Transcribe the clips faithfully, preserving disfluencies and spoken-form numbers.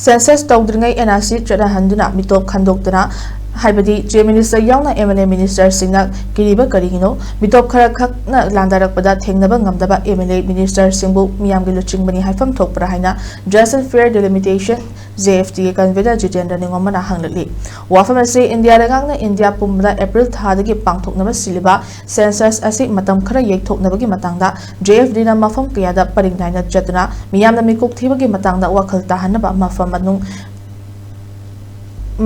Census ꯇꯧꯗ꯭ꯔꯤꯉꯩ N R C ꯆꯠꯅꯍꯟꯗꯨꯅ ꯃꯤꯇꯣꯞ ꯈꯟꯗꯣꯛꯇꯅ, ꯍꯥꯏꯕꯗꯤ Chief Minister ꯌꯥꯎꯅ M L A ministerꯁꯤꯡꯅ ꯀꯤꯔꯤꯕ ꯀꯔꯤꯒꯤꯅꯣ? ꯃꯤꯇꯣꯞ ꯈꯔ ꯈꯛꯅ ꯂꯥꯟꯗꯥꯔꯛꯄꯗ ꯊꯦꯡꯅꯕ ꯉꯝꯗꯕ M L A ministerꯁꯤꯡꯕꯨ ꯃꯤꯌꯥꯝꯒꯤ ꯂꯨꯆꯤꯡꯕꯅꯤ ꯍꯥꯏꯐꯝ ꯊꯣꯛꯄ꯭ꯔꯥ ꯍꯥꯏꯅ Just and Fair Delimitation, J F D ꯒꯤ convener ꯖꯤꯇꯦꯟꯗ꯭ꯔ ꯅꯤꯉꯣꯝꯕꯅ ꯍꯪꯂꯛꯂꯤ꯫ ꯋꯥꯐꯝ ꯑꯁꯤ ꯏꯟꯗꯤꯌꯥ ꯂꯩꯉꯥꯛꯅ ꯏꯟꯗꯤꯌꯥ ꯄꯨꯝꯕꯗ April ꯊꯥꯗꯒꯤ ꯄꯥꯡꯊꯣꯛꯅꯕ ꯁꯤꯜꯂꯤꯕ census ꯑꯁꯤ ꯃꯇꯝ ꯈꯔ ꯌꯩꯊꯣꯛꯅꯕꯒꯤ ꯃꯇꯥꯡꯗ J F D ꯅ ꯃꯐꯝ ꯀꯌꯥꯗ ꯄꯔꯤꯡ ꯅꯥꯏꯅ ꯆꯠꯇꯨꯅ ꯃꯤꯌꯥꯝꯅ ꯃꯤꯀꯣꯛ ꯊꯤꯕꯒꯤ ꯃꯇꯥꯡꯗ ꯋꯥꯈꯜ ꯇꯥꯍꯟꯅꯕ ꯃꯐꯝ ꯃꯅꯨꯡ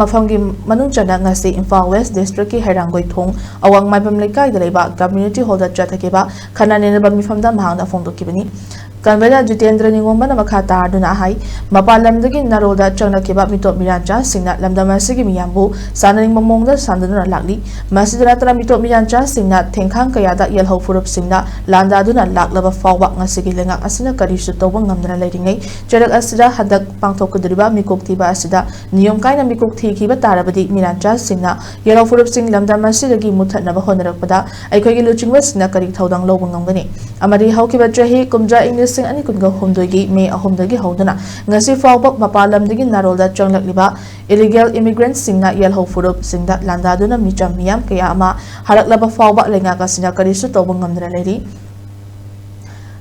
ꯃꯐꯝꯒꯤ ꯃꯅꯨꯡ ꯆꯟꯅ ꯉꯁꯤ ꯏꯝꯐꯥꯜ West District ꯀꯤ ꯍꯩꯔꯥꯡꯒꯣꯏ ꯊꯣꯡ ꯑꯋꯥꯡ ꯃꯥꯏꯕꯝ ꯂꯩꯀꯥꯏꯗ ꯂꯩꯕ community hall ꯗ ꯆꯠꯊꯈꯤꯕ ꯈꯟꯅ ꯅꯩꯅꯕ ꯃꯤꯐꯝꯗ ꯃꯍꯥꯛꯅ ꯐꯣꯡꯗꯣꯛꯈꯤꯕꯅꯤ꯫ Convener ꯖꯤꯇꯦꯟꯗ꯭ꯔ ꯅꯤꯉꯣꯝꯕꯅ ꯃꯈꯥ ꯇꯥꯗꯨꯅ ꯍꯥꯏ, ꯃꯄꯥꯟ ꯂꯝꯗꯒꯤ ꯅꯥꯔꯣꯜꯗ ꯆꯪꯂꯛꯈꯤꯕ ꯃꯤꯇꯣꯞ ꯃꯤꯔꯥꯟꯆꯥꯁꯤꯡꯅ ꯂꯝꯗꯝ ꯑꯁꯤꯒꯤ ꯃꯤꯌꯥꯝꯕꯨ ꯁꯥꯟꯅꯅꯤꯡꯕ ꯃꯑꯣꯡꯗ ꯁꯥꯟꯅꯗꯨꯅ ꯂꯥꯛꯂꯤ꯫ ꯃꯁꯤꯗ ꯅꯠꯇꯅ ꯃꯤꯇꯣꯞ ꯃꯤꯔꯥꯟꯆꯥꯁꯤꯡꯅ ꯊꯦꯡꯈꯥꯡ ꯀꯌꯥꯗ ꯌꯦꯜꯍꯧ ꯐꯨꯔꯨꯞꯁꯤꯡꯅ ꯂꯥꯟꯗꯥꯗꯨꯅ ꯂꯥꯛꯂꯕ ꯐꯥꯎꯕ ꯉꯁꯤꯒꯤ ꯂꯩꯉꯥꯛ ꯑꯁꯤꯅ ꯀꯔꯤꯁꯨ ꯇꯧꯕ ꯉꯝꯗꯅ ꯂꯩꯔꯤꯉꯩ, ꯆꯔꯛ ꯑꯁꯤꯗ ꯍꯟꯗꯛ ꯄꯥꯡꯊꯣꯛꯀꯗꯧꯔꯤꯕ ꯃꯤꯀꯣꯛ ꯊꯤꯕ ꯑꯁꯤꯗ ꯅꯤꯌꯣꯝ ꯀꯥꯏꯅ ꯃꯤꯀꯣꯛ ꯊꯤꯈꯤꯕ ꯇꯥꯔꯕꯗꯤ ꯃꯤꯔꯥꯟꯆꯥꯁꯤꯡꯅ ꯌꯦꯜꯍꯧ ꯐꯨꯔꯨꯞꯁꯤꯡ ꯂꯝꯗꯝ ꯑꯁꯤꯗꯒꯤ ꯃꯨꯠꯊꯠꯅꯕ ꯍꯣꯠꯅꯔꯛꯄꯗ ꯑꯩꯈꯣꯏꯒꯤ ꯂꯨꯆꯤꯡꯕꯁꯤꯡꯅ ꯀꯔꯤ ꯊꯧꯗꯥꯡ ꯂꯧꯕ ꯉꯝꯒꯅꯤ? ꯑꯃꯗꯤ ꯍꯧꯈꯤꯕ ꯆꯍꯤ ꯀꯨꯝꯖꯥ ꯏꯪ ꯂꯤꯁꯤꯡ ꯑꯅꯤ ꯀꯨꯟꯒ ꯍꯨꯝꯗꯣꯏꯒꯤ May ꯑꯍꯨꯝꯗꯒꯤ ꯍꯧꯗꯨꯅ ꯉꯁꯤ ꯐꯥꯎꯕ ꯃꯄꯥꯟ ꯂꯝꯗꯒꯤ ꯅꯥꯔꯣꯜꯗ ꯆꯪꯂꯛꯂꯤꯕ illegal immigrant ꯁꯤꯡꯅ ꯌꯦꯜꯍꯧ ꯐꯨꯔꯨꯞꯁꯤꯡꯗ ꯂꯥꯟꯗꯥꯗꯨꯅ ꯃꯤꯆꯝ ꯃꯤꯌꯥꯝ ꯀꯌꯥ ꯑꯃ ꯍꯥꯔꯛꯂꯕ ꯐꯥꯎꯕ ꯂꯩꯉꯥꯛ ꯑꯁꯤꯅ ꯀꯔꯤꯁꯨ ꯇꯧꯕ ꯉꯝꯗꯅ ꯂꯩꯔꯤ꯫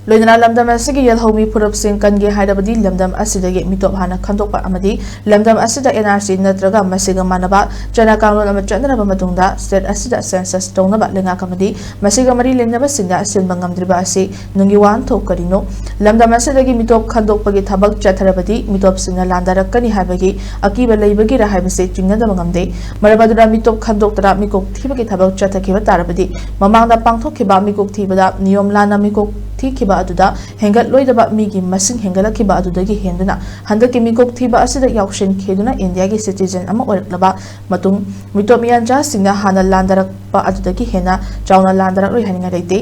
ꯂꯣꯏꯅꯅ ꯂꯝꯗꯝ ꯑꯁꯤꯒꯤ ꯌꯦꯜꯍꯧꯃꯤ ꯐꯨꯔꯨꯞꯁꯤꯡ ꯀꯟꯒꯦ ꯍꯥꯏꯔꯕꯗꯤ ꯂꯝꯗꯝ ꯑꯁꯤꯗꯒꯤ ꯃꯤꯇꯣꯞ ꯍꯥꯟꯅ ꯈꯟꯗꯣꯛꯄ ꯑꯃꯗꯤ ꯂꯝꯗꯝ ꯑꯁꯤꯗ N R C ꯅꯠꯇ꯭ꯔꯒ ꯃꯁꯤꯒ ꯃꯥꯟꯅꯕ ꯆꯠꯅ ꯀꯥꯡꯂꯣꯟ ꯑꯃ ꯆꯠꯅꯔꯕ ꯃꯇꯨꯡꯗ state ꯑꯁꯤꯗ census ꯇꯧꯅꯕ ꯂꯩꯉꯥꯛ ꯑꯃꯗꯤ ꯃꯁꯤꯒ ꯃꯔꯤ ꯂꯩꯅꯕꯁꯤꯡꯗ ꯁꯤꯟꯕ ꯉꯝꯗ꯭ꯔꯤꯕ ꯑꯁꯤ ꯅꯨꯡꯒꯤ ꯋꯥꯍꯟꯊꯣꯛ ꯀꯔꯤꯅꯣ? ꯂꯝꯗꯝ ꯑꯁꯤꯗꯒꯤ ꯃꯤꯇꯣꯞ ꯈꯟꯗꯣꯛꯄꯒꯤ ꯊꯕꯛ ꯆꯠꯊꯔꯕꯗꯤ ꯃꯤꯇꯣꯞꯁꯤꯡꯅ ꯂꯥꯟꯗꯥꯔꯛꯀꯅꯤ ꯍꯥꯏꯕꯒꯤ ꯑꯀꯤꯕ ꯂꯩꯕꯒꯤꯔ ꯍꯥꯏꯕꯁꯤ ꯆꯤꯡꯅꯗꯕ ꯉꯝꯗꯦ꯫ ꯃꯔꯝ ꯑꯗꯨꯅ ꯃꯤꯇꯣꯞ ꯈꯟꯗꯣꯛꯇꯅ ꯃꯤꯀꯣꯛ ꯊꯤꯕꯒꯤ ꯊꯕꯛ ꯆꯠꯊꯈꯤꯕ ꯇꯥꯔꯕꯗꯤ ꯃꯃꯥꯡꯗ ꯄꯥꯡꯊꯣꯛꯈꯤꯕ ꯃꯤꯀꯣꯛ ꯊꯤꯕꯗ ꯅꯤꯌꯣꯝ ꯂꯥꯟꯅ ꯃꯤꯀꯣꯛ ꯊꯤꯈꯤꯕ ꯑꯗꯨꯗ ꯍꯦꯟꯒꯠꯂꯣꯏꯗꯕ ꯃꯤꯒꯤ ꯃꯁꯤꯡ ꯍꯦꯟꯒꯠꯂꯛꯈꯤꯕ ꯑꯗꯨꯗꯒꯤ ꯍꯦꯟꯗꯨꯅ ꯍꯟꯗꯛꯀꯤ ꯃꯤꯀꯣꯛ ꯊꯤꯕ ꯑꯁꯤꯗ ꯌꯥꯎꯁꯤꯟꯈꯤꯗꯨꯅ ꯏꯟꯗꯤꯌꯥꯒꯤ citizen ꯑꯃ ꯑꯣꯏꯔꯛꯂꯕ ꯃꯇꯨꯡ ꯃꯤꯇꯣꯞ ꯃꯤꯌꯥꯟꯆꯥꯁꯤꯡꯅ ꯍꯥꯟꯅ ꯂꯥꯟꯗꯥꯔꯛꯄ ꯑꯗꯨꯗꯒꯤ ꯍꯦꯟꯅ ꯆꯥꯎꯅ ꯂꯥꯟꯗꯥꯔꯛꯂꯣꯏ ꯍꯥꯏꯅꯤꯡꯉꯥꯏ ꯂꯩꯇꯦ꯫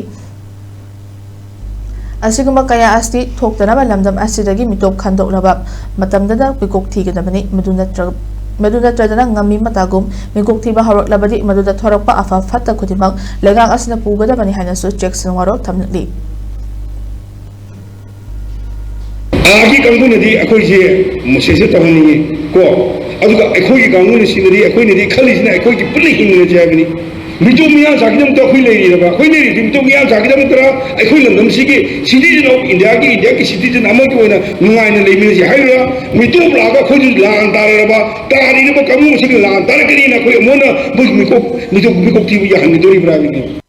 ꯑꯁꯤꯒꯨꯝꯕ ꯀꯌꯥ ꯑꯁꯤ ꯊꯣꯛꯇꯅꯕ ꯂꯝꯗꯝ ꯑꯁꯤꯗꯒꯤ ꯃꯤꯇꯣꯞ ꯈꯟꯗꯣꯛꯂꯕ ꯃꯇꯝꯗꯗ ꯃꯤꯀꯣꯛ ꯊꯤꯒꯗꯕꯅꯤ꯫ ꯃꯗꯨ ꯅꯠꯇ꯭ꯔ-, ꯃꯗꯨ ꯅꯠꯇ꯭ꯔꯗꯅ ꯉꯝꯃꯤ ꯃꯇꯥꯒꯨꯝ ꯃꯤꯀꯣꯛ ꯊꯤꯕ ꯍꯧꯔꯛꯂꯕꯗꯤ ꯃꯗꯨꯗ ꯊꯣꯔꯛꯄ ꯑꯐ ꯐꯠꯇ ꯈꯨꯗꯤꯡꯃꯛ ꯂꯩꯉꯥꯛ ꯑꯁꯤꯅ ꯄꯨꯒꯗꯕꯅꯤ ꯍꯥꯏꯅꯁꯨ ꯖꯦꯛꯁꯟ ꯋꯥꯔꯣꯜ ꯊꯝꯂꯛꯂꯤ꯫ ꯑꯥꯒꯤ ꯀꯥꯡꯕꯨꯅꯗꯤ ꯑꯩꯈꯣꯏꯁꯦ ꯃꯁꯦꯁꯁꯦ ꯇꯧꯍꯟꯅꯤꯡꯉꯤ ꯀꯣ, ꯑꯗꯨꯒ ꯑꯩꯈꯣꯏꯒꯤ ꯀꯥꯡꯕꯨꯅ ꯁꯤꯅꯗꯤ, ꯑꯩꯈꯣꯏꯅꯗꯤ ꯈꯜꯂꯤꯁꯤꯅ ꯑꯩꯈꯣꯏꯒꯤ ꯄꯨꯟꯅ ꯍꯤꯡꯃꯤꯟꯅꯁꯦ ꯍꯥꯏꯕꯅꯤ꯫ ꯃꯤꯇꯣꯞ ꯃꯤꯌꯥꯟꯆꯥꯒꯤꯗꯃꯛꯇ ꯑꯩꯈꯣꯏ ꯂꯩꯔꯤꯔꯕ? ꯑꯩꯈꯣꯏ ꯂꯩꯔꯤꯁꯤ ꯃꯤꯇꯣꯞ ꯃꯤꯌꯥꯟꯆꯥꯒꯤꯗꯃꯛꯇꯔ? ꯑꯩꯈꯣꯏ ꯂꯝꯗꯝꯁꯤꯒꯤ citizen of India ꯒꯤ, India ꯒꯤ citizen ꯑꯃꯒꯤ ꯑꯣꯏꯅ ꯅꯨꯡꯉꯥꯏꯅ ꯂꯩꯃꯤꯟꯅꯁꯤ ꯍꯥꯏꯔꯤꯔꯥ? ꯃꯤꯇꯣꯞ ꯂꯥꯛꯑꯒ ꯑꯩꯈꯣꯏꯁꯨ ꯂꯥꯟ ꯇꯥꯔꯔꯕ, ꯇꯥꯔꯤꯔꯕ ꯀꯥꯡꯕꯨ ꯑꯁꯤꯒ ꯂꯥꯟ ꯇꯥꯔꯛꯀꯅꯤꯅ ꯑꯩꯈꯣꯏ ꯑꯃꯨꯛ ꯍꯟꯅ ꯃꯣꯏ ꯃꯤꯀꯣꯛ, ꯃꯤꯇꯣꯞ ꯃꯤꯀꯣꯛ ꯊꯤꯕ ꯌꯥꯍꯟꯒꯗꯧꯔꯤꯕ꯭ꯔꯥ ꯍꯥꯏꯕꯅꯤ꯫